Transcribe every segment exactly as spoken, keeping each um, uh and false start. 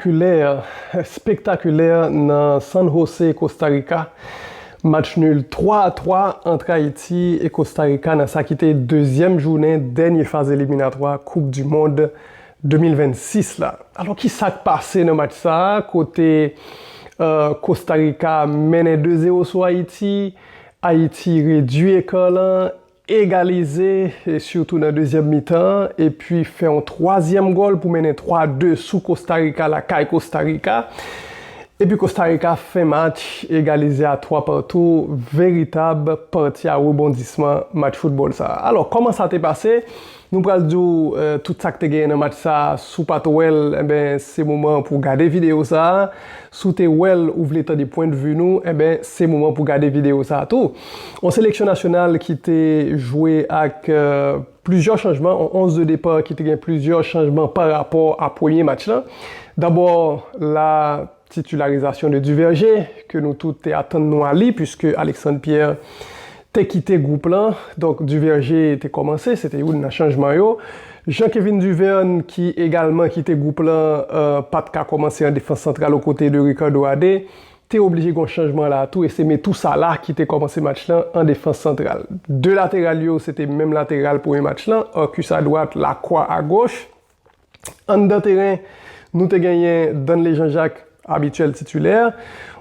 Spektakilè, spektakilè nan San Jose, Costa Rica. Match nul twa a twa ant Ayiti e Costa Rica nan sa ki te dezyèm jounen dènye faz eliminatwa Koup di Mond de mil vennsis la. Alò, ki sa k pase nan match sa a, kote, euh, Costa Rica mennen de zewo sou Ayiti, Ayiti redui eka lan, egalize, e sitou nan dezyèm mitan an, epi fè yon twazyèm gòl pou mennen twa de sou Costa Rica, lakay Costa Rica. Epi Costa Rica fen match, egalize a twa patou, veritab pati a rebondisman match foutbòl sa a. Alò, kòman sa te pase? Nou pral di w, eh, tout sa k te genyen nan match sa a. Si w pa t wè l, enben, se moman pou w gade videyo sa a. Si w te wè l, ou vle tande pwendvi nou, enben, se moman pou w gade videyo sa a tou. Yon seleksyon nasyonal ki te jwe ak, eh, plizyè chanjman, yon onz de depa ki te gen plizyè chanjman pa rapò a premye match lan. Dabò, la titularizasyon de Duverger, ke nou tout te atann nou a li, puiske Alexandre Pierre te kite gwoup lan. Donk, Duverger te kòmanse, se te youn nan chanjman yo. Jean-Kevin Duverne, ki egalman kite gwoup lan, eh, pa t ka kòmanse an defans santral okote de Ricardo Ade, te oblije gen yon chanjman la tou, e se Metou Salah ki te kòmanse match lan an defans santral. De lateral yo, se te menm lateral premye match lan, Arcus a dwat, Lacroix a goch. Anndan teren, nou te genyen Danley Jean-Jacques, abityèl titilè.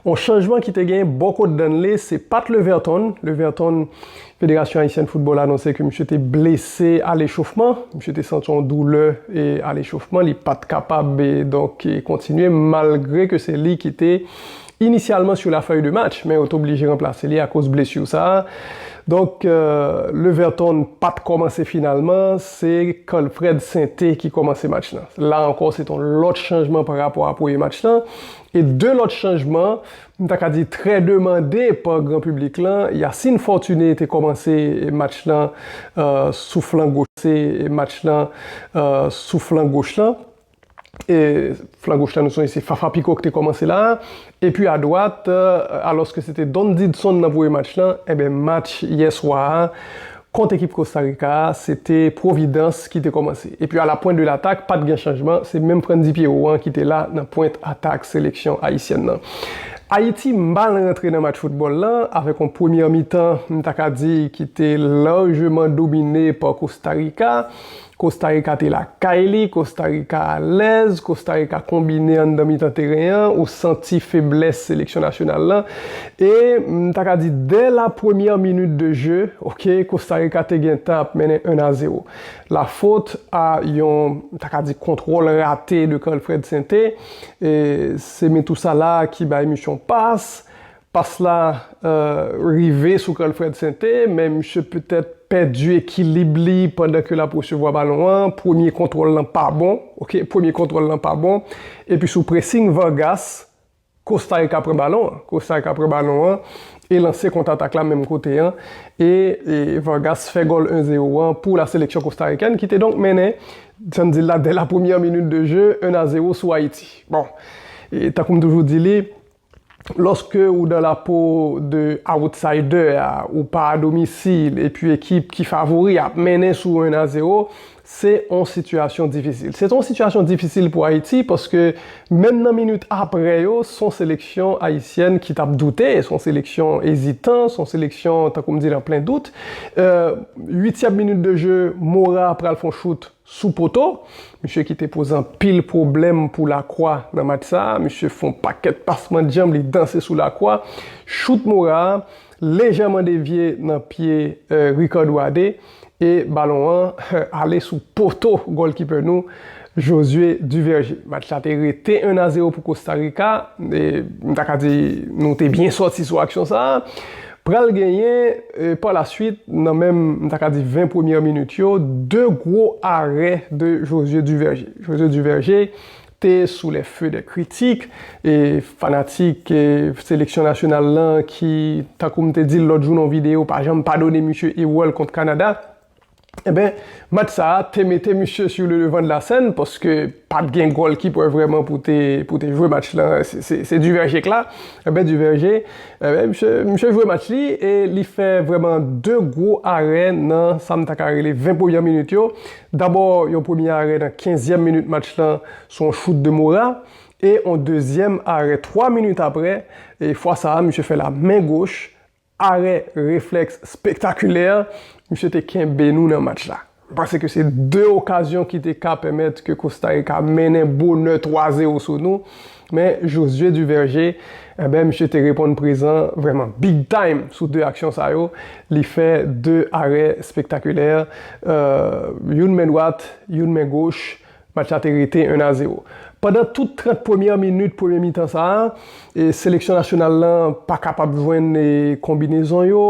Yon chanjman ki te genyen bò kot Danley, se pa t Leverton. Leverton, Federasyon Ayisyèn Foutbòl anonse ke misye te blese a lechofman. Misye te santi yon doulè, e, a lechofman. Li pa t kapab, e, donk, e, kontinye, malgre ke se li ki te inisyalman sur la feuille de match, men yo te oblije ranplase li akoz blesi sa a. Donk, euh, Leverton pa t kòmanse finalman, se Carlfred Sainté ki kòmanse match lan. La ankò, se t yon lòt chanjman pa rapò a premye match lan. E de lòt chanjman, m ta ka di trè demande pa gran piblik lan. Yacine Fortuné te kòmanse match lan, euh, sou flan goch, se match lan, euh, sou flan goch lan. E flan goch la, nou sonje se Fafa Picault ki te kòmanse la. Epi adwat, euh, alòske se te Don Didson nan premye match lan, enben, match yè swa a, kont ekip Costa Rica a, se te Providence ki te kòmanse. Epi a la pwent de latak, pa t gen chanjman, se menm Frandy Pierrot an ki te la nan pwent atak seleksyon ayisyèn nan. Ayiti mal rantre nan match foutbòl lan, avèk yon premyè mitan, m ta ka di, ki te lajman domine pa Costa Rica. Costa Rica te lakay li, Costa Rica alèz, Costa Rica konbine anndan mitan teren an, ou santi feblès seleksyon nasyonal lan. E m ta ka di, dès la première minute de jeu, ok, Costa Rica te gentan ap mennen en à zéro. La faute à yon, m ta ka di, kontwòl rate de Carlfred Sainté. E se Metou Salah ki bay misye yon pas. Pas la, euh, rive sou Carlfred Sainté, men misye petèt pèdi ekilib li pandan ke l ap resevwa balon an. Premye kontwòl lan pa bon, ok? Premye kontwòl lan pa bon. Epi sou pressing Vargas, Costa Rica pran balon an. Costa Rica pran balon an e lanse kont-atak la menm kote an. E, e Vargas fè gòl en zewo an pou la sélection costaricaine ki te donk mennen, sa n di l la, dès la première minute de jeu, en à zéro sou Ayiti. Bon, e tankou m toujou di li, lòske ou dans la peau de outsider a, ou pa a domisil, epi ekip ki favori ap mennen sou en à zéro, se yon sitiyasyon difisil. Se yon sitiyasyon difisil pou Ayiti, paske menm nan minit apre yo, se yon seleksyon ayisyèn ki t ap doute, se yon seleksyon ezitan, se yon seleksyon, tankou m di l, an plen dout. Euh, uityèm minit de jeu, Mora pral fè yon chout sou poto. Misye ki te poze anpil pwoblèm pou Lakwa nan match sa a. Misye fè yon pakèt pasman djanm, li danse sou Lakwa. Chout Mora a, lejèman devye nan pye, euh, Ricardo Ade. E balon an ale sou poto gòlkipè nou, Josué Duverger. Match la te rete en à zéro pou Costa Rica. E m ta ka di, nou te byen sòti sou aksyon sa a. Pral genyen, e, pa la suite, nan menm, m ta ka di, ven premyè minit yo, de gwo arè de Josué Duverger. Josué Duverger te sou les feux des critiques, e fanatik, e, seleksyon nasyonal lan ki, tankou m te di l lòt jou nan yon videyo, pa janm padone misye e wè l kont Kanada. Enben, match sa a te mete misye sur le devant de la scène, paske pa t gen gòlkipè vrèman pou te, pou te jwe match lan. Se, se, se Duverger k la. Enben, Duverger, enben, misye, misye jwe match li e li fè vrèman de gwo arè nan sa m ta ka rele ven premyè minit yo. Dabò, yon premye arè nan kenzyèm minit match lan, se yon chout de Mora. E yon dezyèm arè twa minit apre, e fwa sa a, misye fè la men goch, arè reflèks spektakilè, misye te kenbe nou nan match la. M panse ke se de okazyon ki te ka pèmèt ke Costa Rica mennen bonè twa zewo sou nou. Men Josué Duverger, enben, misye te reponn prezan vrèman big time sou de aksyon sa yo. Li fè de arè spektakilè, euh, youn men dwat, youn men goch. Match la te rete un à zéro. Pandan tout trant premyè minit premye mitan sa a, e seleksyon nasyonal lan pa kapab jwenn, e, konbinezon yo,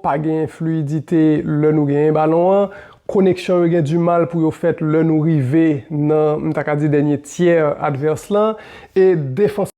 pa gen fliyidite lè nou genyen balon an. Koneksyon yo gen dimal pou yo fèt lè nou rive nan, m ta ka di, dènye tyè advès lan. E defans